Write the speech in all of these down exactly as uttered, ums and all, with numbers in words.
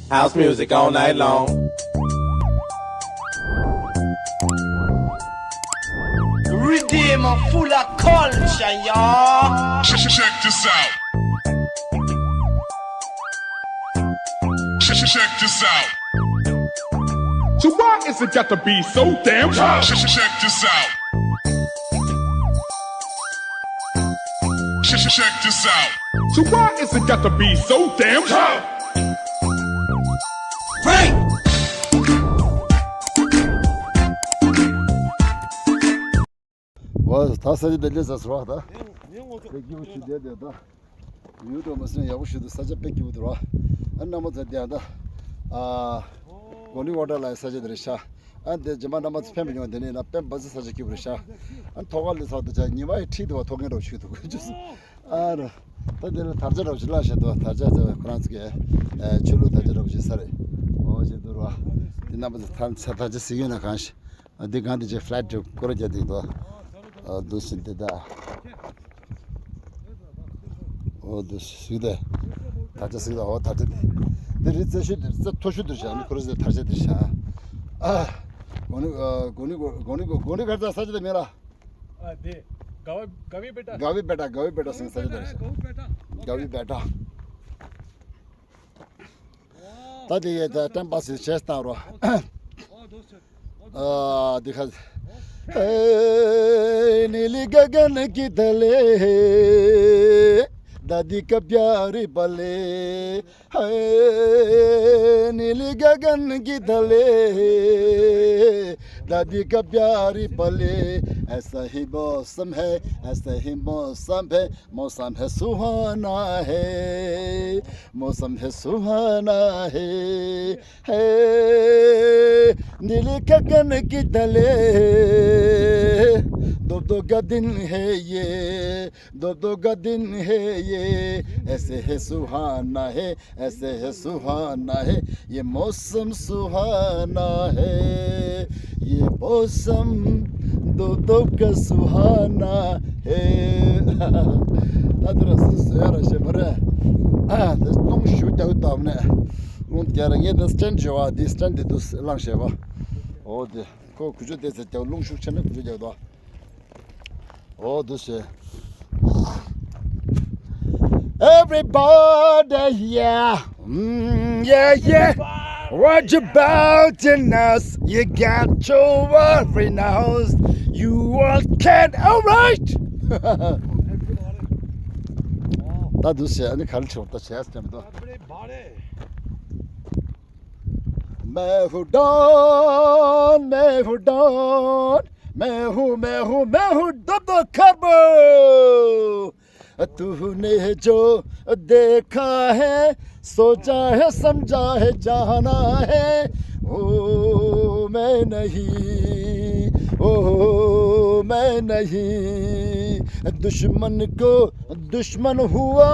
House music all night long. Redeem full of culture, y'all. Check this out. Check, check, check this out. So why is it got to be so damn tough? Check, check, check this out. Check, check, check this out. So why is it got to be so damn tough? འོ། ད་ས་ཆ་དེ་སླེབས་ཚར་སོང་བ། ད་དེ་སྐྱིད་པོ་ཞིག་བསྡད་དེ། ད་ཡུལ་དུ་མ་སོང་ཡག་པོ་ཞིག་འདུག། ས་ཆ་དཔེ་སྐྱིད་པོ་འདུག་ར། ཨ། རྣམ་པ་ཚོ་དེ་ཡང་ད། ཨ། གོ་ནི་ཝ་ཊར་ལ་ཡི་ས་ཆ་དེ་རེད་ཤག། ཨ། དེ་རྗེས་མ་རྣམ་པ་ཚོ་ཕན་པ་ཡོང་དེ་ནས་ན། དཔེ་མ་སྲིད་ས་ཆ་སྐྱིད་པོ་རེད་ཤག། ཨ། ཐོག་ཁ་སླེབས་ཚར་དུས་ཅག་ཉི་མ་ཡི་འཁྲིས་དུ་བ་ཐོག་ཁའི་འདྲ་བོ་ཞིག་འདུག་གོ་ཅུ། ཨ་ར། ད་དེ་ལ་དར་ཆ་འདྲ་བོ་ཞིག་བརླགས་བཞག་འདུག། དར་ཆ་ཟེར་བ་ཁོ་རང་ཚོ་གི། ཨ། ཆོས་ལུགས་དར་ཆ་འདྲ་བོ་ཞིག་ས་རེད། འོ་ཞིག་འདུག་ར། དེ་རྣམ་པ་ཚོ་དར་ཆ་དར་ཆ་གཟིགས་ཡོད་ན་གང་ཞིག། ཨ། འདི་གང་དེ་ཅིག་ཕ་ལེཊ་སྐོར་རྒྱག་དེ་འདུག། ཨ། འདུག་ཟིན་དེ་ད། འོ་འདུག་ཟིག་དེ། དར་ཆ་ཟིག་དེ། འོ་དར་ཆ་དེ། འདི་རི་རྩེ་ཤོད་དེ། རྩེ་མཐོ་ཤོས་དེར་བཞག་ནི་ཁོ་རེ་ཟེར། དར་ཆ་དེར་བཞག། ཨ། གོ་ནི། ཨ། གོ་ནི། གོ་ནི། གོ་ནི། གར་ས་ཆ་དེ་མིང་ལ། ཨ། དེ། ག་བ། ག་བི་བེ་ཊ། ག་བི་བེ་ཊ། ག་བི་བེ་ཊ་ཟེར་ས་ཆ་དེར་བཞག། ག་བི་བེ་ཊ། ད་དེ་ཡས་ད་ཊེམ་པ་སི་བྱས་བཏང་རོགས། ཨ། འདི་ཁ། नीले गगन की तले दादी का प्यार पले, हाय नीले गगन की तले दादी का प्यार पले। ऐसा ही मौसम है, ऐसा ही मौसम है, मौसम है सुहाना है, मौसम है सुहाना है। है नीले गगन की तले, दोपहर का दिन है ये, दोपहर का दिन है ये, ऐसे है सुहाना है, ऐसे है सुहाना है, ये मौसम सुहाना है, ये मौसम दोपहर का सुहाना है। ད་དེ་ར་སུ་སུ་ཡ་ར་ཤེས་པ་རེད། ཨ། དེ་སྟོང་ཞུ་རྒྱག་སྟབས་ནས། རླུང་རྒྱག་ར། ངས་ད་སི་ཊེན་ཌི་བྱས་པ། འདི་སི་ཊེན་ཌི་འདི་འདུག་བླངས་བྱས་པ། འོ་དེ་ཁོ་ཀུ་ཅོ་དེ་ཚེ་རྒྱག། རླུང་ཤུགས་ཆེ་ན་ཀུ་ཅོ་རྒྱག་དོ། འོ་འདུག་བྱས། Everybody, yeah. Mm, yeah, yeah. What about the nurse? You got your worry now. You all can, all right. ད་འདུག་བྱས། ཨ་ནི་ག་རེ་བྱེད་པ། ད་བྱས་ཙམ་དུ། मैं हूँ डॉन, मैं हूँ डॉन, मैं हूँ, मैं हूँ, मैं हूँ डॉन द कार्बो। तूने जो देखा है, सोचा है, समझा है, जाना है, वो मैं नहीं, वो मैं नहीं। दुश्मन को दुश्मन हुआ,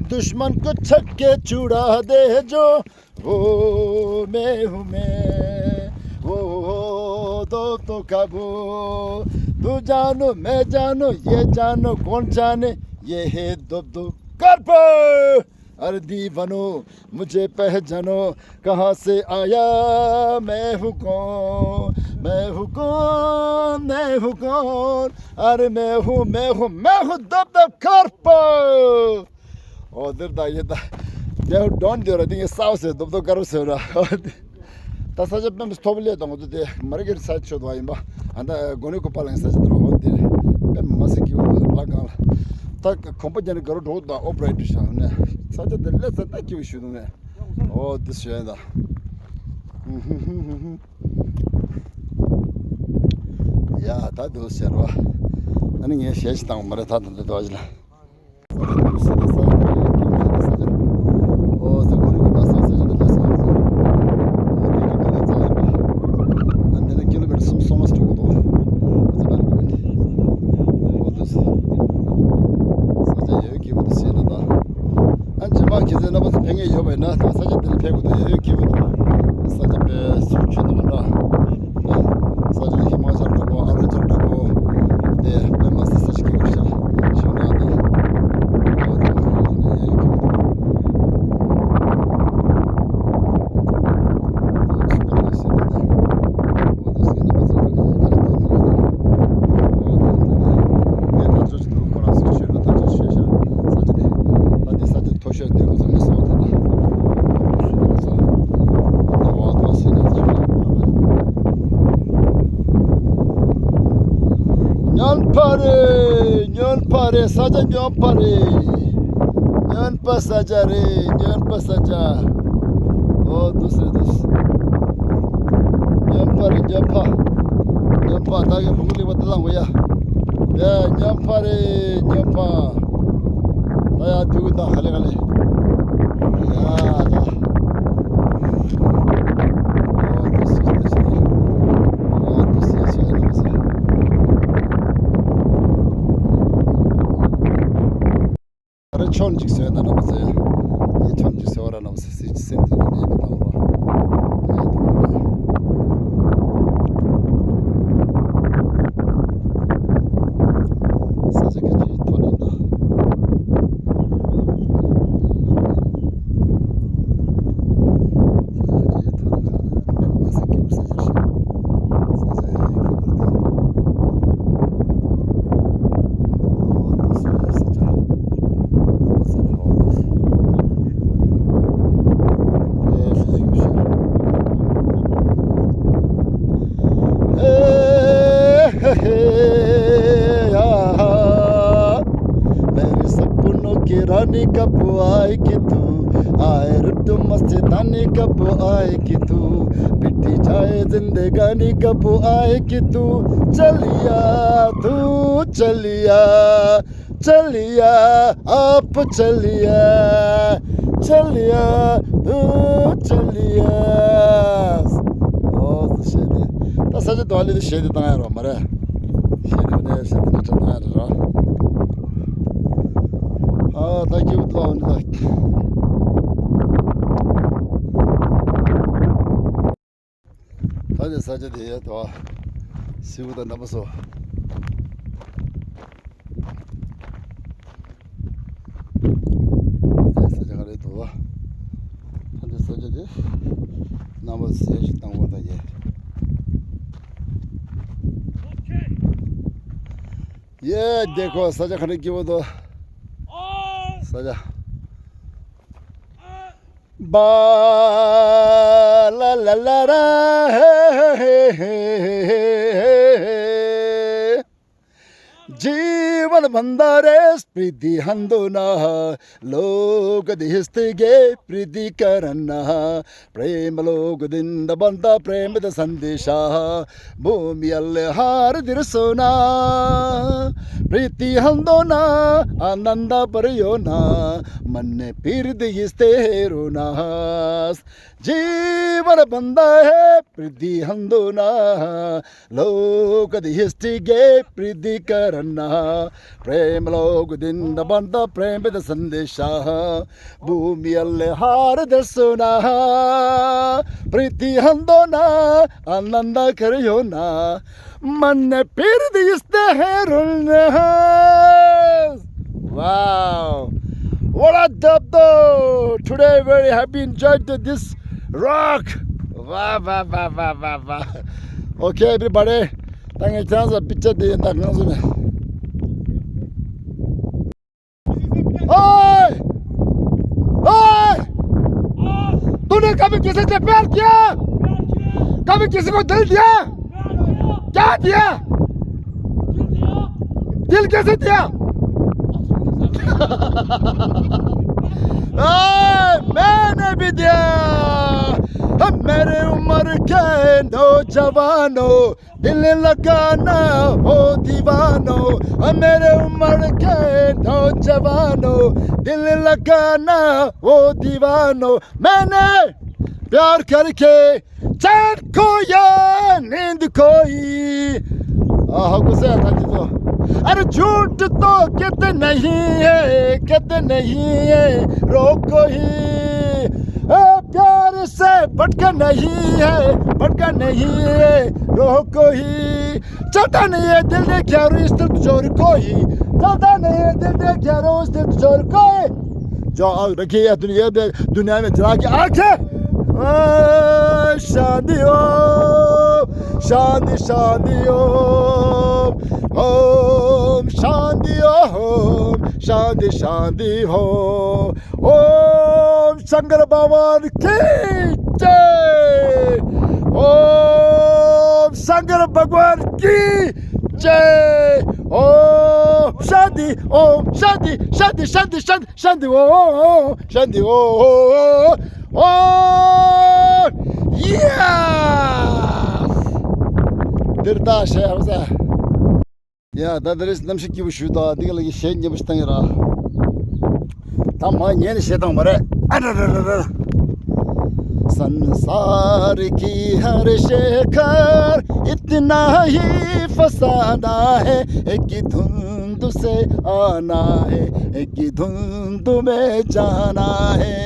दुश्मन को छक्के छुड़ा दे जो, वो मैं हूँ मैं, वो, वो दोस्तों का वो। तू जानो, मैं जानो, ये जानो, कौन जाने, ये है दोस्तों का वो। अरे दीवानो, मुझे पहचानो, कहाँ से आया, मैं हूँ कौन, मैं हूँ कौन, मैं हूँ कौन। अरे मैं हूँ, मैं हूँ, मैं हूँ दोस्तों का वो। ཨོ་དེར་ད་ཡིན་ད། དེ་ཌོན་དེ་ར་དེ་ངས་སའོ་ཟེར། རྡོབ་རྡོབ་དཀར་པོ་ཟེར་ར། ད་ས་ཆ་དཔེ་མི་སྲིད་མཐོ་པོ་སླེབས་དང་། ང་ཚོ་དེ་མར་གེ་རི་ས་ཆ་ཆོད་དོ་ཡིན་པ། ཨ། ད་གོ་ནི་ཀོ་པ་ལ་ཡིན་ས་ཆ་དེ་ར། ཨོ་དེ་དཔེ་མི་སྲིད་སྐྱིད་པོ་འདུག། ལ་གང་ལ། ད་གོམ་པ་རྒྱག་ནས་ག་རུ་འགྲོ་དང་། ཨོ་བྷི་རའི་ཊི་ཤག་ནས་ས་ཆ་དེ་སླེབས་ཚར། ད་སྐྱིད་པོ་ཞིག་འདུག་ནས། ཨོ་དེ་ཞོན་ད། ཡ་ད་དུ་ཟེར་བ། ཨ་ནི་ངས་ཞལ་ཞིག་བཏང་བ་མ་རེད། ད་ད་འདི་དོ་ཞིག་ལ། ཨ། རྗེས་མ་ཁྱེད་ཚོའི་རྣམ་པ་ཚོ་ཕེབས་མཁན་ཡོད་པ་ཡིན་ན། ད་ས་ཆ་འདི་ལ་ཕེབས་དགོས་འདུག། ཡ་ཡོད་སྐྱིད་པོ་འདུག། ས་ཆ་དཔེ་ཆུ་དང་འདྲ། ས་ཆ་ནི་ཧི་མ་ཅལ་འདྲ་པོ། ཨ་རུ་ན་ཅལ་འདྲ་པོ། དེ་དཔེ་མི་སྲིད་ས་ཆ་སྐྱིད་པོ་ཞིག་བྱུང་ན་འདུག། ཨོ་དེ་ཡ་ཡོད་སྐྱིད་པོ་འདུག། ས་ཆ་སྨྱོན་པ་རེད། སྨྱོན་པ་ས་ཆ་རེད། སྨྱོན་པ་ས་ཆ། ཨོ་འདུག་སེ་འདུག་སེ། སྨྱོན་པ་རེད། སྨྱོན་པ། སྨྱོན་པ་ད་གི་བུང་ལེགས་པ་དེ་ལ་ངོ་ཡ། ཡ་སྨྱོན་པ་རེད། སྨྱོན་པ། ད་ཡ་དུས་ད་ག་ལེ་ག་ལེ། ཡ་ད། ཨོ་འདུག་སེ་འདུག་སེ། ཨོ་འདུག་སེ་སེ་ཡ་ན་མ་ས། ཨ་རེ་ཆོན་ཅིག་བཟོས་ན་ར་མ་ཟེར། ངས་ཆོན་ཅིག་བཟོས་ར་ན་མ་ཟེར། སྲིད་སེམས་དེ་ནས་མི་བཏང་རོགས། ཨེ་དུ་ནས། ས་ཆ་ག་ཅིག་ཐོན་ནས་ན། मेरे सपनों की रानी कब आएगी तू? आए रुत मस्तानी कब आएगी तू? मिटी जाए जिंदगानी कब आएगी तू? चलिया तू चलिया, चलिया आप चलिया, चलिया तू चलिया. ཨོ་ཤེས་ཏེ། ད་ས་ཆ་དོ་ལི་དེ་ཤེས་ཏེ་བཏང་ཡ་རོ་མ་རེད། ཤེས་ཏེ་ནས་ཤེས་ཏེ་ནས་བཏང་ཡ་རོ། ཨ་ད་ཁྱེད་ལོ་ནི་ད། ད་ནི་ས་ཆ་དེ་ཡ་དོ། སིའུ་དང་འདམ་པ་སོ། ས་ཆ་ག་རེ་དོ། ད་ནི་ས་ཆ་དེ། རྣམ་པ་ཟས་ཞིག་བཏང་བ་དང་ཡེ། ये देखो, ས་ཆ་ག་རེ་སྐྱིད་པོ་འདུག་ས་ཆ། बा ला ला ला रा, हे, हे, हे, हे, हे, हे। जीवन बंदा रे प्रीति हंदो ना, लोग दिस्ते गे प्रीति करना। प्रेम लोग दिन बंदा प्रेम द संदेशा। भूमि अल्ले हार दिर सोना। प्रीति हंदो ना, आनंद पर यो ना। मन ने पीर दिस्ते हेरो ना। जीवन बंदा है प्रीति हंदो ना। लोग दिस्ते गे प्रीति करना। प्रेम लोग दिन बंदा प्रेम द संदेशा। भूमि अल्ले हार दसोना। प्रीति हंदो ना। आनंद करियो ना। मन ने पीर दिस्ते हेरो ना। Wow. What a dub though. Today very happy enjoyed this rock. Wow, wow, wow, wow, wow, wow. Okay, everybody. ད་ངས་ཁྱེད་རང་ཚོ་པིག་ཅར་དེ་ཡིན་ད་ང་ཚོ་ནས། ओए! ओए! तूने कभी किसी से प्यार किया? कभी किसी को दिल दिया? क्या दिया? दिल कैसे दिया? ओए, मैंने भी दिया। मेरे उम्र के नौजवानों, दिल लगाना हो दीवानों, मेरे उम्र के नौजवानों, दिल लगाना हो दीवानों। मैंने प्यार करके चैन खोया, नींद खोई। आहा, गुस्सा था जी तो। अरे झूठ तो कहते नहीं है, कहते नहीं है, रोको ही। ए, प्यार से भटका नहीं है, भटका नहीं है, रोको ही। चलता नहीं है दिल ने क्या इस दिल जोर को ही। चलता नहीं है दिल ने क्या इस दिल जोर को ही। जो आग रखी है दुनिया में, दुनिया में जला के आग है। ओम शांति ओम, शांति शांति ओम, ओम शांति ओम, शांति शांति ओम। ओम शंकर भगवान की जय। ओम शंकर भगवान की जय। ओम शांति। ཏི་ཨོམ་ཤཱནྟི་ཤཱནྟི་ཤཱནྟི་ཤཱནྟི་ཨོམ་ཤཱནྟི་ཨོམ་ཨོམ། ཡེས། འདིར་ད་ཞེས་ཧ་ས། ཡ་ད་དེ་རེས་གནམ་གཤིས་སྐྱིད་པོ་ཞུ་དང་འདི་ག་ལ་གི་གཞས་སྙན་པོ་ཞིག་བཏང་ཡོད་ར། ད་མ་ཉན་ནས་གཞས་བཏང་བ་རེད། ཨ་ར་ར་ར་ར། संसार की हर शेखर इतना ही फसाना है, एक ही धुंध से आना है, एक ही धुंध में जाना है।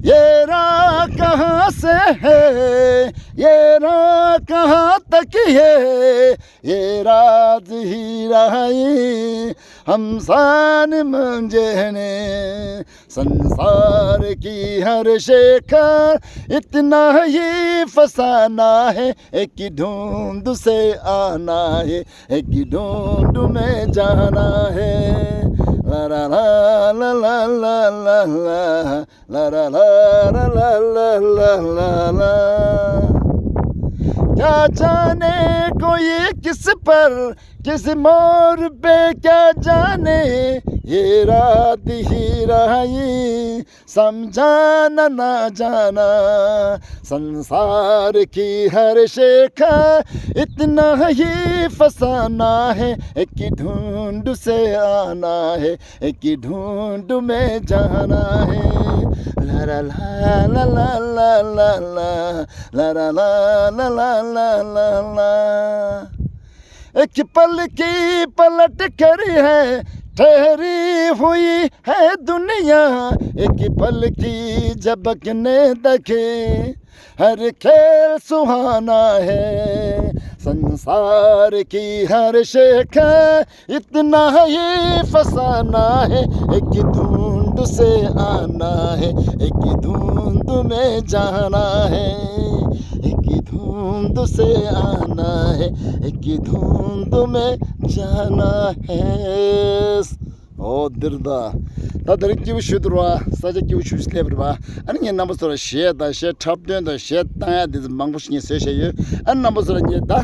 ये राह कहाँ से है, ये राह कहाँ तक है, ये राज ही रहाई हम सान मंजे ने। संसार की हर शेखर इतना ही फसाना है, एक ही ढूंढ से आना है, एक ही ढूंढ में जाना है। ला ला ला ला ला ला ला ला। ला ला ला ला ला ला ला ला। क्या जाने कोई किस पर, किस मोड़ पे, क्या जाने ये रात ही रही, समझाना ना जाना। संसार की हर शेखा इतना ही फसाना है, एक ही ढूंढ से आना है, एक ही ढूंढ में जाना है। ला ला ला ला ला ला ला ला ला ला ला ला ला ला ला। एक पल की पलट कर है ठहरी हुई है दुनिया, एक पल की झपकने तक हर खेल सुहाना है। संसार की हर शेखा इतना ही फसाना है, एक ही धुंध से आना है, एक ही धुंध में जाना है, एक ही धुंध से आना है, एक ही धुंध में जाना है। ཨོ་འདིར་ད། ད་དེ་རིང་སྐྱིད་པོ་ཞུ་འདུག་ར། ས་ཆ་སྐྱིད་པོ་ཞུ་ཞིག་སླེབས་རེད་པ། ཨ་ནི་ངས་རྣམ་པ་ཚོ་ལ་གཞས་དང་གཞས་འཁྲབ་སྟོན་དང་གཞས་བཏང་ཡ་འདི་ཚོ་མང་པོ་ཞིག་ངས་བཟོས་བཞག་ཡོད། ཨ་ནི་རྣམ་པ་ཚོ་ལ་ངས་ད་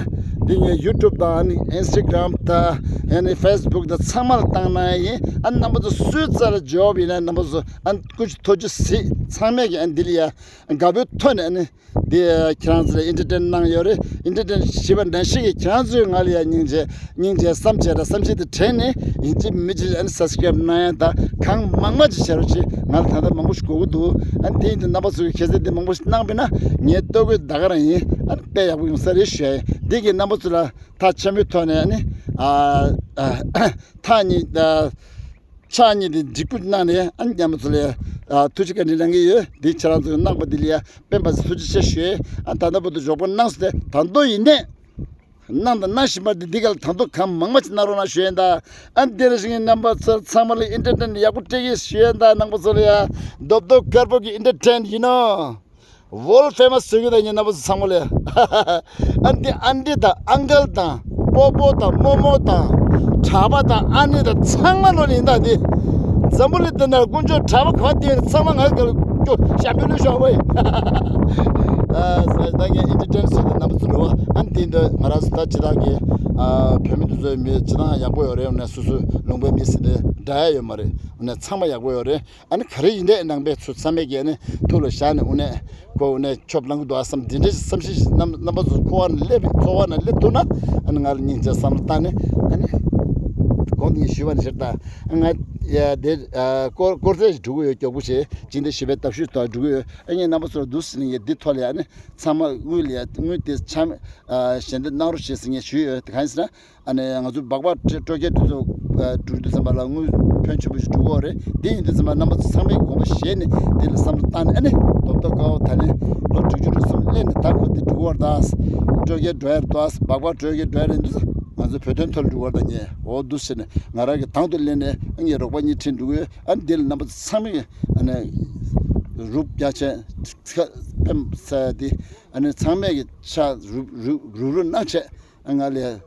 འདི་ངས་ཡུ་ཊུབ་དང་ཨ་ནི་ཨིན་སི་ཊ་གྷི་རམ་དང་ཨ་ནི་ཕེ་སི་བུག་དང་ཚང་མ་ལ་བཏང་གནང་ཡ་ཡིན། ཨ་ནི་རྣམ་པ་ཚོ་སུའི་རྩ་ལ་འབྱོར་བ་ཡིན་ན་རྣམ་པ་ཚོ་ཨ་ནི་སྐུ་མཁྱེན་ཐུགས་རྗེ་གཟིགས། ཚང་མས་ཀྱི་ཨ་ནི་འདི་ལ་ཡ་དགའ་པོའི་ཐོག་ནས་ཨ་ནི་འདི་ཁྱེད་རང་ཚོ་ལ་ཨེན་ཊར་ཊེན་གནང་ཡོད་རེད། ཨེན་ཊར་ཊེན་བྱེད་པ་ནང་བཞིན་གྱི་ཁྱེད་རང་ཚོས་ང་ལ་ཡ་སྙིང་རྗེ་སྙིང་རྗེ་བསམ་བྱས་དང་བསམ་ཤེས་དེ་དྲན་ནས་ཡིན་གཅིག་མིན་གཅིག་ཨ་ནི་སབ་སི་ཀེ་རེབ་གནང་ཡ་དང་གང་མང་མང་ཅིག་བྱེད་རོགས་བྱེད། ང་ལ་ད་ལྟ་མང་པོ་ཞིག་དགོས་ཀྱི་འདུག་ཨ་ནི་དེ་ཡིན་དུས་རྣམ་པ་ཚོས་ཁྱེད་ཚོས་འདི་མང་པོ་ཞིག་གནང་པས་ན་ངའི་ལྟོ་གོས་ད་ག་རང་ཡིན། ཨ་ནི་དཔེ་ཡག་པོ་ཡོང་ས་རེད་ཞུ་ཡ་ཡིན། འདི་གི་རྣམ་པ་ཚོ་ལ་ཐག་ཆེན་པོའི་ཐོག་ནས་ཨ་ནི་ཨ་ཨ་ཐག་ཉེ་ཨ་ཕྱག་གཉིས་དེ་འཇིགས་སྐུལ་གནང་ནས་ཨ་ནི་རྣམ་པ་ཚོ་ལ་ཨ་ཐུགས་རྗེ་བཀའ་དྲིན་གནང་གི་ཡོད། འདི་ཁྱེད་རང་ཚོ་གནང་པ་འདི་ལ་ཡ་དཔེ་མ་སྲིད་ཐུགས་རྗེ་ཆེ་ཞུ། ཨ་ད་ལྟ་བར་དུ་འཇོག་པ་གནང་སོང་སྟེ་ད་དུང་ཡིན་ནས་གནང་དང་གནང་བཞིན་པ་འདི་འདི་ག་ལ་ད་དུང་གང་མང་མང་ཅིག་གནང་རོགས་གནང་ཞུ་ཡིན་ད། ཨ་ནི་དེ་རེ་ཞིག་ངས་རྣམ་པ་ཚོ་ཚང་མ་ལ་ཨེན་ཊར་ཊེན་ཡག་པོ་སྤྲད་ཀྱི་ཞུ་ཡིན་ད། རྣམ་པ་ཚོ་ལ་ཡ་རྡོབ་རྡོབ་དཀར་པོ་གི་ཨེན་ཊར་ཊེན་ཡིན་ནོ། ཝོལ་ཕེ་མ་སི་བཟོ་རྒྱུ་དང་ངས་རྣམ་པ་ཚོ་ཚང་མ་ལ་ཡ། ཨ་འདི་ཨན་ཏི་དང་ཨང་ཀལ་དང་པོ་པོ་དང་རྨོ་མོ་དང་གྲྭ་པ་དང་ཨ་ནེ་དང་ཚང་མ་ལོ་ནི་ཡིན་ད་འདི། འཛམ་བུ་གླིང་འདི་ན་དཀོན་མཆོག་གྲྭ་པ་གང་དེ་ཚང་མ་ང་ག་ལ་སྐྱོ་ཞབས་པའི་ལུས་ཤོག་ཝེ། ཨ་ད་ངས་ཨེན་ཊར་ཊེན་བཟོས་ཏེ་རྣམ་པ་ཚོ་རེ་བ། ཨ་ནི་དེ་འདྲ་ང་རང་ཚོ་ད་སྤྱི་བཏང་གི་ཨ་བོད་མི་འདི་ཚོའི་མི་སྤྱི་བཏང་ཡག་པོ་ཡོད་རེད། འོ་ན་སོ་སོའི་ལུང་པའི་མི་ཟེར་ཏེ་འདྲ་ཡ་ཡོད་མ་རེད། འོ་ན་ཚང་མ་ཡག་པོ་ཡོད་རེད། ཨ་ནི་ག་རེ་ཡིན་འདྲས་ནང་པའི་ཚོ་ཚང་མས་ཀྱི་ཨ་ནི་ཐུགས་ལ་བཞག་ནས་དངོས་གནས་ཁོ་དངོས་གནས་ཆོབ་ལང་གི་འདུག་ཨ་བསམ་འདི་འདྲས་བསམ་ཤེས་ཤིག་རྣམ་རྣམ་པ་ཚོ་འཚོ་བ་ནང་སླེབས་འཚོ་བ་ནང་སླེབས་ཐུབ་ན་ཨ་ནི་ང་ལ་སྙིང་རྗེ་བསམ་བློ་བཏང་ནས་ཨ་ནི་གོང་དུ་ངས་ཞུས་པ་ནང་བཞིན་ད་ང་ཡ་དེ་ཨ་སྐོར་སྐོར་ར་ཞིག་འགྲོ་གི་ཡོད། མགྱོགས་པོ་བྱས་ཅིག་འདི་ཞུས་པའི་སྟབས་ཤུགས་ཐོག་འགྲོ་གི་ཡོད། ཨ་ངས་རྣམ་པ་ཚོ་ལ་འདུག་ཟེར་ནས་ངས་འདི་ཐོག་ལ་ཡ་ཨ་ནི་ཚང་མ་དངུལ་ལ་ཡ་དངུལ་དེ་ཆ་མེད་ཨ་ཞལ་འདེབས་གནང་རོགས་བྱེད་ཟེར་ངས་ཞུས་ཡོད། དེ་གང་ཡིན་ཟེར་ན། ཨ་ནི་ང་ཚོ་སྦག་སྦག་སྤྲོ་སྐྱིད་འདི་ཚོ་འགྲོ་དུས་ཙམ་པ་ལ་དངུལ་ཕོན་ཆེན་པོ་ཞིག་འགྲོ་གི་ཡོད་རེད། འདི་ཡིན་དུས་ཙམ་པ་རྣམ་པ་ཚོ་ཚང་མས་དགོངས་པ་བཞེས་ནས་འདི་ལ་བསམ་བློ་བཏང་ནས་ཨ་ནི་རྡོབ་རྡོབ་དཀར་པོ་ད་ནི་ལོ་དྲུག་ཅུ་རེ་གསུམ་སླེབས་ནས་ད་ཁོ་འདི་འགྲོ་གི་ཡོད་རེད་ད། སྤྲོ་སྐྱིད་འགྲོ་ཡ་རེད་ད། སྦག་སྦག་སྤྲོ་སྐྱིད་འགྲོ་ཡ་རེད་འདུག་ང་ཚོ་བོད་དོན་ཐོག་ལ་འགྲོ་གི་ཡོད་རེད་ད། ངས་འོ་འདུག་ཟེར་ནས་ང་རང་གི་དང་དུ་སླེབས་ནས་ཨ་ངས་རོགས་པ་གཉིས་ཁྲིད་འགྲོ་གི་ཡོད། ཨ་ནི་འདི་ལ་རྣམ་པ་ཚོ་ཚང་མས་ཨ་ནི་རུབ་རྒྱ་ཆེན་ཚ་པེམ་ས་འདི་ཨ་ནི་ཚང་མས་ཀྱི་ཕྱག་རུབ་རུབ་རུབ་རུབ་གནང་བྱས། ང་ལས་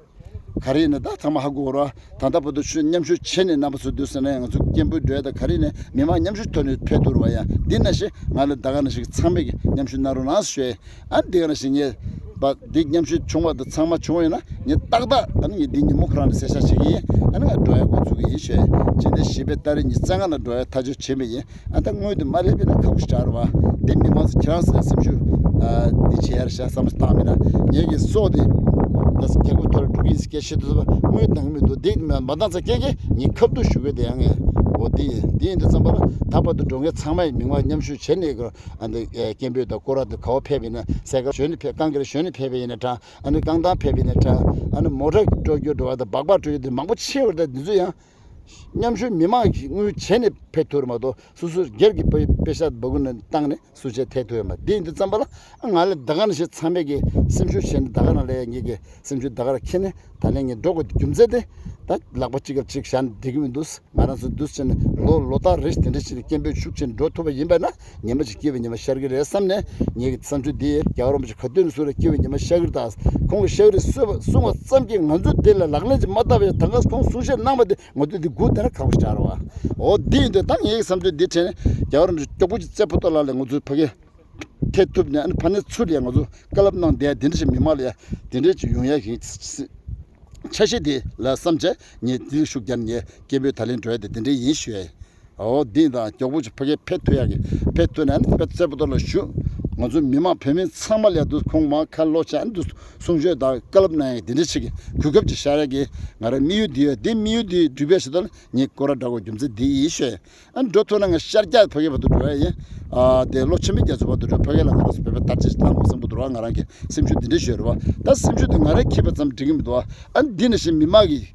ག་རེ་ཡིན་ན་ད་ཚང་མ་ཧ་གོ་ར། ད་ལྟ་བར་དུ་ཆུ་མཉམ་ཞུགས་བྱས་ནས་རྣམ་པ་ཚོ་འདུག་ཟེར་ན་ང་ཚོ་སྐད་འབོད་འགྲོ་ཡ་ད་ག་རེ་ཡིན་ན་མི་མང་མཉམ་ཞུགས་ཐོག་ནས་ཕེབས་ཐུབ་ར་བ་ཡ། འདི་ན་ཞིག་ང་ལ་ད་ག་ན་ཞིག་ཚང་མས་ཀྱི་མཉམ་ཞུགས་གནང་རོགས་གནང་ཞུ་ཡ། ཨ་འདི་ག་ན་ཞིག་ངས་པ་འདི་མཉམ་ཞུགས་བྱུང་བ་དང་ཚང་མ་བྱུང་བ་ཡིན་ན་ངས་ཏག་ཏག་ཨ་ནི་ངས་འདི་ཉིན་མོ་ཁོ་རང་ནས་གསལ་བཤད་བྱེད་ཀྱི་ཡིན། ཨ་ནི་ང་འགྲོ་ཡ་འགོ་ཚུགས་ཀྱི་ཡིན་ཞུ། སྤྱི་ཟླ་བཞི་པའི་ཏ་རིག་ཉི་ཤུ་རྩ་ལྔ་ལ་འགྲོ་ཡ་ཐག་གཅོད་བྱས་པ་ཡིན། ཨ་ད་སྔོན་དུ་མ་སླེབས་པ་ཡིན་ན་ཁག་པོ་ཞིག་རེད་བ། འདི་མི་མང་ཚོ་ཁྱེད་རང་ཚོ་ལ་སེམས་ཤུགས་ཨ་འདི་བྱེད་ཡ་རེད་ཤག་བསམ་བློ་བཏང་མེད་ན། ངེད་ཀྱི་སྲོག་དེ་ད་རྒྱལ་ཁབ་ཐོག་ལ་འགྲོ་གི་ཡིན་ཟེར་སྐད་ཆ་བཤད་དུས་ཙམ་པ་སྔོན་འདང་གི་མི་འདུག་འདི་མ་མ་བཏང་ཙང་ཁྱེད་ཀྱིས་ངས་ཁ་ཐུག་ཞུ་གི། དེ་ཡང་ངས་འོ་འདི་ཡིན། འདི་ཡིན་དུས་ཙམ་པ་ལ་ད་བར་དུ་འགྲོ་མཁན་ཚང་མ་ཡི་མི་མང་མཉམ་ཞུགས་བྱས་ནས་ཨ་འདི་སྐད་འབོད་དང་སྐོར་ར་དེ་ག་བ་ཕེབས་ཡིན་ན་སའི་ཀལ་ཞོན་ནས་ཕེབས། རྐང་གིར་ཞོན་ནས་ཕེབས་པ་ཡིན་ན་འདྲ། ཨ་ནི་རྐང་ཐང་ཕེབས་པ་ཡིན་ན་འདྲ། ཨ་ནི་མོ་ཊ་སྤྲོ་རྒྱུ་འགྲོ་བ་དང་སྦག་སྦག་སྤྲོ་རྒྱུ་དེ་མང་པོ་ཆེ་བར་དུ་འདི་ཚོ་ཡང་མཉམ་ཞུགས་མི་མང་གིས་དངུལ་བྱས་ནས་ཕེབས་ཐུབ་རེད་མ་གཏོགས་སོ་སོ་སྒེར་གྱི་པེ་པེ་ཤ་འབག་ནས་བཏང་ནས་སུ་བྱས་ཐད་ཐུབ་ཡོད་མ། འདི་ཡིན་དུས་ཙམ་པ་ལ་ང་ལ་ད་ག་ནང་བཞིན་ཚང་མས་ཀྱི་སེམས་ཤུགས་བྱས་ནས་ད་ག་ནང་ལ་ཡ་ངེད་ཀྱི་སེམས་ཤུགས་ད་ག་ར་འཁྱེར་ནས་ད་ལན་ངས་འགྲོ་དགོས་རྒྱུ་མཚན་དེ་ད་ལག་པ་གཅིག་ག་གཅིག་བཞག་ནས་བསྡད་ཀྱི་མི་འདུག་ང་རང་ཚོ་འདུག་བྱས་ནས་ལོ་ལོ་ལྟར་རེ་བཞིན་དེ་འདྲ་བྱས་ནས་སྐད་འབོད་ཤུགས་ཆེ་འགྲོ་ཐུབ་པ་ཡིན་པ་ན་ཉི་མ་གཅིག་སྐྱིད་པའི་ཉི་མ་ཤར་གྱི་རེད་བསམ་ནས། ངེད་ཀྱི་བསམ་ཚུལ་འདི་རྒྱལ་བ་རིན་པོ་ཆེ་ག་དུས་ནས་གསུངས་རེད། སྐྱིད་པའི་ཉི་མ་ཤར་གྱི་རེད་ད། ཁོང་གིས་ཤར་གྱི་རེད་གསུངས་པ་གསུངས་པ་ཙམ་གྱིས་ང་ཚོས་དེ་ལ་ལག་ལེན་ཅིག་མ་བསྟར་བ་ཡིན་ན་ད་ག་ཁོང་གསུང་བཤད་གནང་བ་དེ་ང་ཚོས་འདི་སྒུག་བསྡད་ན་ཁག་པོ་ཞིག་རེད་བ། འོ་འདི་ཡིན་དུས་ད་ངེད་ཀྱི་བསམ་ཚུལ་འདི་དྲན་ནས་རྒྱལ་བ་རིན་པོ་ཆེ་མགྱོགས་པོ་ཅིག་རྩེ་ཕོ་ཏོ་ལགས་ལ་ང་ཚོས་ཕ་གི་ཐད་ཐུབ་ནས། ཨ་ནི་ཕ་ནས་ཚུར་ལ་ང་ཚོ་བཀའ་སློབ་གནང་བསྡད་ཡ་དེ་འདྲ་ཞིག་མི་མང་ལ་ཡ་དེ་འདྲ་ཅིག་ཡོང་ཡ་ཞིག་འཆར་གཞི་དེ་ལ་བསམ་བྱས་ངས་འདི་ལ་ཤུགས་རྒྱབ་ནས་ངས་སྐད་འབོད་ད་ལན་འགྲོ་ཡ་དེ་དེ་འདྲ་ཡིན་ཞུ་ཡ། འོ་འདི་དང་མགྱོགས་པོ་ཅིག་ཕ་གིར་ཕེབས་ཐུབ་ཡ་གི་ཕེབས་ཐུབ་ནས་ཨ་ནི་དཔེ་རྩེ་པོ་ཏོ་ལ་ཞུ། ང་ཚོ་མི་མང་བོད་མི་ཚང་མ་ལ་ཡ་འདུག་ཁོང་མ་ཁ་ལོ་ཆ་ཨ་ནི་འདུག་གསུང་ཆོས་དང་བཀའ་སློབ་གནང་ཡ་གི་དེ་འདྲ་ཅིག་གི་གོ་སྐབས་ཅིག་ཤར་ཡ་གི་ང་རང་དམིགས་ཡུལ་འདི་ཡོད། འདི་དམིགས་ཡུལ་འདི་འགྲུབ་པའི་ཆེད་དུ་ལ་ངས་སྐོར་ར་འདྲ་བོ་རྒྱུ་མཚན་འདི་ཡིན་ཞུ་ཡ། ཨ་ནི་འགྲོ་ཐུབ་ན་ང་ཤར་རྒྱག་ཕ་གི་བར་དུ་འགྲོ་ཡ་ཡིན། ཨ་དེ་ལོ་ཆེན་པོའི་རྒྱ་མཚོ་བར་དུ་འགྲོ། ཕ་གི་ལ་ང་རང་ཚོ་བོད་པའི་དར་ཆ་ཞིག་བཏང་དགོས་བསམ་གྱི་འདུག་ར། ང་རང་གི་སེམས་ཤུགས་འདི་འདྲ་ཞིག་ཡོད་རེད་བ། ད་སེམས་ཤུགས་འདི་ང་རང་འཁྱེར་བ་ཙམ་འགྲིག་གི་མི་འདུག་བ། ཨ་ནི་འདི་ནང་བཞིན་མི་མང་གིས་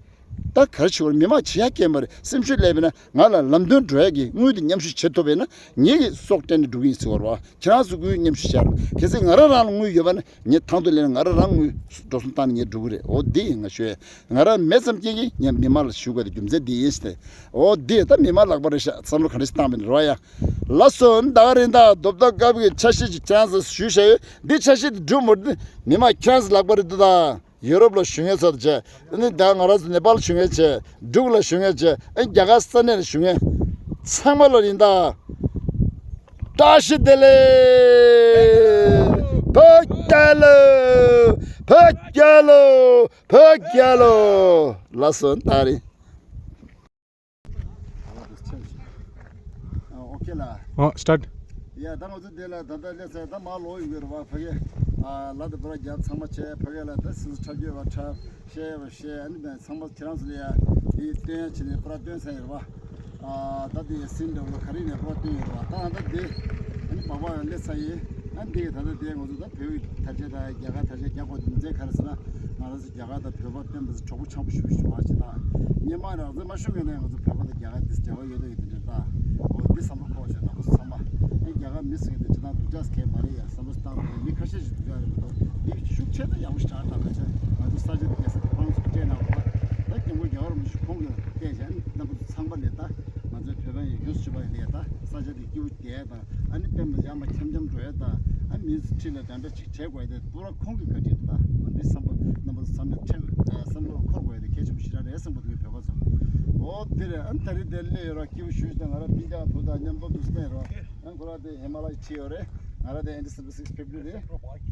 ད་ག་རེ་བྱེད་དགོས་རེད། མི་མང་བྱེད་ཡ་སྐད་མ་རེད། སེམས་ཤུགས་སླེབས་པས་ན་ང་ལ་ལམ་སྟོན་འགྲོ་ཡ་གི་དངུལ་འདི་མཉམ་ཞུགས་བྱེད་ཐུབ་པས་ན་ངེད་ཀྱི་སྲོག་སྤྲད་ནས་འགྲོ་གི་ཡིན་ཟེར་བ་རེད་བ། ཁྱེད་རང་ཚོ་དངུལ་མཉམ་ཞུགས་བྱས་ར། གལ་སྲིད་ང་རང་རང་ལ་དངུལ་ཡོད་པ་ན་ངས་དང་དུ་ལེན་ང་རང་རང་དངུལ་འགྲོ་སོང་བཏང་ནས་ངས་འགྲོ་གི་རེད། འོ་འདི་ཡིན་ང་ཞུ་ཡ། ང་རང་མེད་ཙམ་སྐྱེ་གི་ངས་མི་མང་ལ་ཞུ་དགོས་དེ་རྒྱུ་མཚན་འདི་ཡིན་ཟེར་ཏེ། འོ་འདི་ད་མི་མང་ལག་པ་རེད་ཤག་བསམ་བློ་ག་འདྲ་ཞིག་བཏང་བ་ཡིན་རོ་ཡ། ལགས་སོ། ད་ག་རིང་ད་རྡོབ་རྡོབ་དཀར་པོའི་འཆར་གཞི་ཅིག་ཅང་ཟེར་ཞུས་བཞག་ཡོད། འདི་འཆར་གཞི་དེ་འགྲུབ་མ་འགྲུབ་མི་མང་ཁྱེད་རང་ཚོ་ལག་པ་རེད་འདུག་ད། ཡུ་རོབ་ལ་བཞུགས་མཁན་ཚོ་དང་བཅས། ཨ་ནི་ད་ང་རང་ཚོ་ནེ་པཱལ་བཞུགས་མཁན་བཅས། འབྲུག་ལ་བཞུགས་མཁན་བཅས། ཨ་ནི་རྒྱ་གར་ས་གནས་ལ་བཞུགས་མཁན་ཚང་མ་ལ་ཡིན་ད། བཀྲ་ཤིས་བདེ་ལེགས། བོད་རྒྱལ་ལོ། བོད་རྒྱལ་ལོ། བོད་རྒྱལ་ལོ། ལགས་སོ། ད་རེད། ཨོ་ཁེ་ལ། ཨོ་སི་ཊར་ཊི། ཡ་ད་ང་ཚོ་འདི་ལ་ད་ལྟ་སླེབས་ཚར། ད་མར་ལོག་ཡོང་གི་རེད་བ། ཕ་གི་ཨ་ལ་དེ་པར་རྒྱབ་ཚང་མ་བྱས། ཕ་གི་ལ་ད་སིལ་ཁྲབ་རྒྱུ་བ་ཁྲབ་བཤད་བ་བཤད། ཨ་ནི་ད་ཚང་མ་ཁྱེད་རང་ཚོ་ལ་ཡ་འདི་སྟོན་ཡ་བྱས་ནས་པར་སྟོན་ཚར་ཡོད་རེད་བ། ཨ་ད་དེ་ཡ་སིན་འདྲ་བོ་ག་རེ་ནས་པར་སྟོན་ཡོད་རེད་བ། ད་ད་དེ་ཨ་ནི་བག་བག་ཡང་སླེབས་ཚར་ཡིན། ཨ་ནི་དེ་ད་ལྟ་དེ་ང་ཚོ་ད་བོད་ཡིག་དར་ཆ་དང་རྒྱ་གར་དར་ཆ་རྒྱག་དགོས་དོན་ཚན་ག་རེ་ཟེར་ན། ང་རང་ཚོ་རྒྱ་གར་དང་བོད་པ་སྤེན་པ་ཚོ་གྲོགས་པོ་ཆགས་པོ་ཞུ་ཞུ་བ་ཅིག་དང་། སྔོན་མ་རང་བཙན་མ་ཤོར་སྔོན་ནས་ང་ཚོ་བོད་པ་དང་རྒྱ་གར་དེ་འབྲེལ་བ་ཡོད་དོ་ཡོད་དེ་འདྲ་ད། འོ་འདི་བསམ་བློ་འཁོར་བ་བྱས་ན་ཁོ་ཚོ་ཚང་མ་ཨེ་རྒྱ་གར་མི་ཟེར་མཁན་དེ་ཅི་ད་སྡུག་ཅག་ཟེར་མཁན་མ་རེད་ཡ། བསམ་བློ་བཏང་དགོས་རེད། མི་ཁ་ཤས་ཤིག་སྡུག་ཅག་རེད་མི་འདུག་འདི་ཤུགས་ཆེ་ད་ཡག་པོ་ཞིག་དྲག་ད། ཁ་ཆེ་ང་ཚོ་ས་ཆ་དེ་རྒྱལ་ས་དེ་ཁོང་ཚོ་སྤྲད་གནང་བ་ད་སྐྱབས་མགོན་རྒྱལ་བ་རིན་པོ་ཆེ་ཁོང་གིས་བལྟས་བྱས་ཨ་ནི་རྣམ་པ་ཚོ་ཚང་མ་ལས་ད་ང་ཚོའི་བོད་པ་ཡི་ཡུལ་སྤྱི་པ་ཡི་ལས་ད་ས་ཆ་དེ་སྐྱིད་པོ་བསྡད་ད། ཨ་ནི་སྤེན་པ་ཡར་མར་འཁྱམ་འཁྱམ་འགྲོ་ཡ་ད། ཨ་མི་ཁྲི་ལ་འདྲ་འདྲ་ཅིག་བྱེད་དགོས་ཡ་དེ་པུ་ར་ཁོང་གི་བཀའ་དྲིན་ད། འོ་འདི་བསམ་པ་རྣམ་པ་ཚོ་བསམ་བློ་ཁྲེལ་བསམ་བློ་འཁོར་དགོས་ཡ་དེ་གལ་ཆེན་པོ་ཞེ་དྲག་རེད་བསམ་གི་འདུག་བོད་པ་ཚོ། འོ་འདི་རེད། ཨ་ནི་ད་རེས་དེར་སླེབས་ཡོད་ར་སྐྱིད་པོ་ཞུ་ཞིག་ད། ང་ར་སྤུན་ཀྱག་བུ་དང་མཉམ་པོ་འདུག་སེ་ཡོད་ར། ཨ་ཁོ་ར་དེ་ཧི་མ་ལ་ཡ་ཁྲིད་ཡོད་རེད། ང་ར་དེ་ཨེན་ཌི་སེ་ཝན་སིག་ཕེབས་རེད།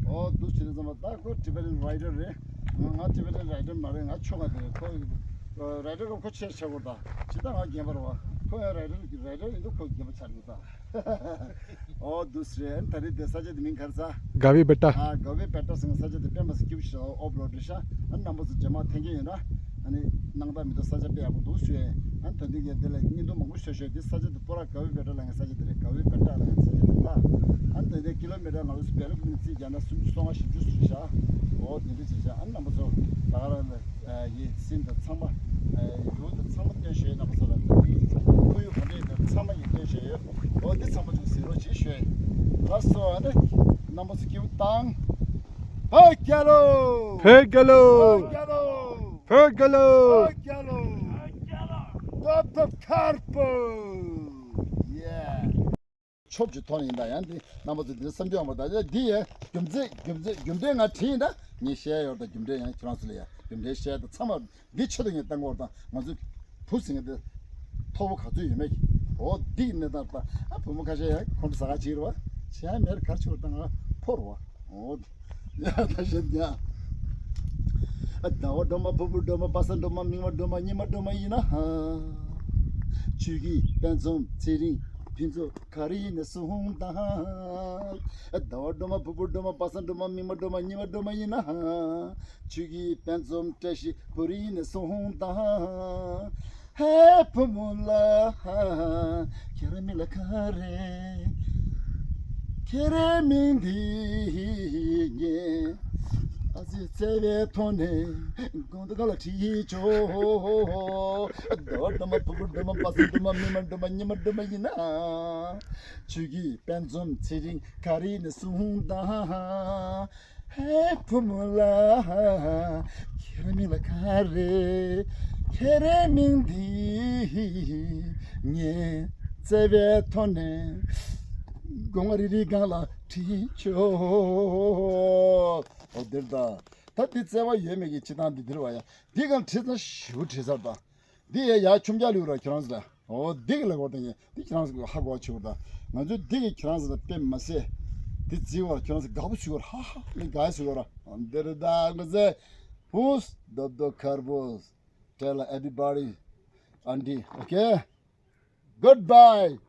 འོ་འདུག་ཕྱི་རེད་ཙམ་པ་ད་ཁོ་ཊི་བེ་ཊན་རའི་ཌར་རེད། ང་ང་ཊི་བེ་ཊན་རའི་ཌར་མ་རེད། ང་ཆོ་ག་དེ་རེད། ཁོ་རའི་ཌར་སྐབས་ཁོ་ཆེ་ཆེ་བོ་ད། ཇི་ལྟར་ང་རྒན་པ་རེད་བ། ཁོ་ཡང་རའི་ཌར་རའི་ཌར་ཡིན་དུས་ཁོ་རྒན་པ་ཆགས་འདུག་ད། ཨོ་འདུག་སེ་རེད། ད་རེས་དེ་ས་ཆ་དེ་མིང་ག་རེ་ཟེར། ག་བེ་བེ་ཊ། ཨ་ག་བེ་བེ་ཊ་ཟེར་ས་ཆ་དེ་སྤེན་པ་ཚོ་སྐྱིད་པོ་ཞིག་ཨོབ་རོ་ཌི་ཤ། ཨ་རྣམ་པ་ཚོ་རྗེས་མ་འཐེན་གྱི་ཡོད་ན་ཨ་ནི་སྣང་དག་མི་འདུག་ས་ཆ་དཔེ་ཡག་པོ་འདུག་ཞུ་ཡས། ཨ་ད་འདི་གའི་འདི་ལ་བརྙན་ཐུང་མང་པོ་ཞུ་ཞུ་ཡས། འདི་ས་ཆ་དེ་པུ་ར་ག་བེ་བེ་ཊ་ལབ་མཁན་ས་ཆ་དེ་རེད། ག་བེ་བེ་ཊ་ལབ་མཁན་ས་ཆ་དེ་རེད། ཨ་ད་འདི་ཀི་ལོ་མི་ཊར་ང་ཚོ་བལ་ལུ་ཀུ་ནི་རྩིས་རྒྱག་ན་སུམ་ཅུ་སོ་ལྔ་བཞི་བཅུ་ཞིག་བཞག། ཨོ་དེ་འདྲ་ཞིག་བཞག། ཨ་རྣམ་པ་ཚོ་ད་ག་རང་ལ། ཡིད་སེམས་དང་ཚང་མ། ཡུལ་དང་ཚང་མ་སྟོན་ཞེས་རྣམ་པ་ཚོ་ལ་ཁོར་ཡུག་ག་འདྲ་ཡིན་ན་ཚང་མ་ཡིན་སྟོན་ཞེས་ཡོད། འོ་འདི་ཚང་མ་ཅུང་ཟེར་རོགས་བྱེད་ཞུ་ཡ་ཡིན། ལགས་སོ། ཨ་ནི་རྣམ་པ་ཚོ་སྐྱིད་པོ་བཏང་། བོད་རྒྱལ་ལོ། བོད་རྒྱལ་ལོ། བོད་རྒྱལ་ལོ། བོད་རྒྱལ་ལོ། སྟོབས་སྟོབས་ཁར་པོ། ཡེ། ཆོབ་ཀྱི་ཐོག་ནས་ཡིན་ད། ཡང་འདི་རྣམ་པ་ཚོ་འདི་བསམ་རྒྱུ་ཡོང་པ་ད། འདི་ཡི་རྒྱུ་མཚན་རྒྱུ་མཚན་རྒྱུ་མཚན་ང་དྲིས་ཡིན་ད། ངས་བཤད་ཡོད་ད། རྒྱུ་མཚན་ཡང་ཁྱེད་རང་ཚོ་ལ་ཡ་རྒྱུ་མཚན་བཤད་ད། ཚང་མ་འདི་ཆེད་དུ་ངས་བཏང་གི་ཡོད་ད། ང་ཚོ་བུ་ཟེར་མཁན་འདི་ཐོ་བོ་ག་ཚོད་ཡོད་མེད་ཀྱི། འོ་འདི་གི་གནས་སྟངས་ད། ཨ་བུ་མོ་ཁ་ཤས་ཡང་ཁོང་ཚོ་ཟ་ཁང་ཅིག་རེད་བ། བྱས་མེད་གར་ཆུ་བར་ད་ང་ཕོ་རེད་བ། འོ་ཡ་ད་བཤད་ཡ། ཟླ་བ་སྒྲོལ་མ་ཕུར་བུ་སྒྲོལ་མ་པ་སངས་སྒྲོལ་མ་མིག་དམར་སྒྲོལ་མ་ཉི་མ་སྒྲོལ་མ་ཡིན་ན། ཆོས་ཀྱི་དཔལ་འཛོམས་ཚེ་རིང་ཕུན་ཚོགས་ག་རེ་ཡིན་ན་གསུངས་དང་། ཟླ་བ་སྒྲོལ་མ་ཕུར་བུ་སྒྲོལ་མ་པ་སངས་སྒྲོལ་མ་མིག་དམར་སྒྲོལ་མ་ཉི་མ་སྒྲོལ་མ་ཡིན་ན། ཆོས་ཀྱི་དཔལ་འཛོམས་བཀྲ་ཤིས་བུ་རིང་ནས་གསུངས་དང་། ཧེ་བུ་མོ་ལགས། ཁྱེད་རང་མིང་ལ་ག་རེ། ཁྱེད་རང་མིང་འདི་ངས་ཨ་ཙི་བརྩེ་བའི་ཐོག་ནས་དགོངས་དག་ལ་དྲིས་ཆོག་ཟླ་བ་སྒྲོལ་མ་ཕུར་བུ་སྒྲོལ་མ་པ་སངས་སྒྲོལ་མ་མིག་དམར་སྒྲོལ་མ་ཉི་མ་སྒྲོལ་མ་ཡིན་ན། ཆོས་ཀྱི་དཔལ་འཛོམས་ཚེ་རིང་ག་རེ་ནས་གསུངས་དང་། ཧེ་བུ་མོ་ལགས། ཁྱེད་རང་མིང་ལ་ག་རེ། ཁྱེད་རང་མིང་འདི་ངས་བརྩེ་བའི་ཐོག་ནས་དགོངས་པ་རིལ་རིལ་སྒང་ལ་དྲིས་ཆོག་འོ་འདིར་ད། ད་འདི་བརྩེ་བ་ཡོད་མེད་ཀྱི་བྱེད་སྟངས་འདི་འདིར་བ་ཡ། འདི་སྒང་དྲིས་ཙང་ཞིབ་དྲིས་ཚར་ད། འདི་ཡ་ཡ་ཆུམ་རྒྱག་ལུས་ར་ཁྱེད་རང་ཚོ་ད། འོ་འདི་གི་ལ་གོ་ད་ཡིན་འདི་ཁྱེད་རང་ཚོ་གི་ཧ་གོ་ཆེ་བོ་ད། ང་ཚོས་འདི་གི་ཁྱེད་རང་ཚོ་ད་དཔེ་མ་སྲིད། འདི་བརྩི་བར་ཁྱེད་རང་ཚོ་དགའ་པོ་བྱུང་བར་ཧ་ཧ་ནི་དགའ་བྱུང་བར། འདི་རེད་ད་ང་ཚོས་ཕུས་རྡོབ་རྡོབ་ཁར་བུས། Tell everybody, auntie, okay? Goodbye.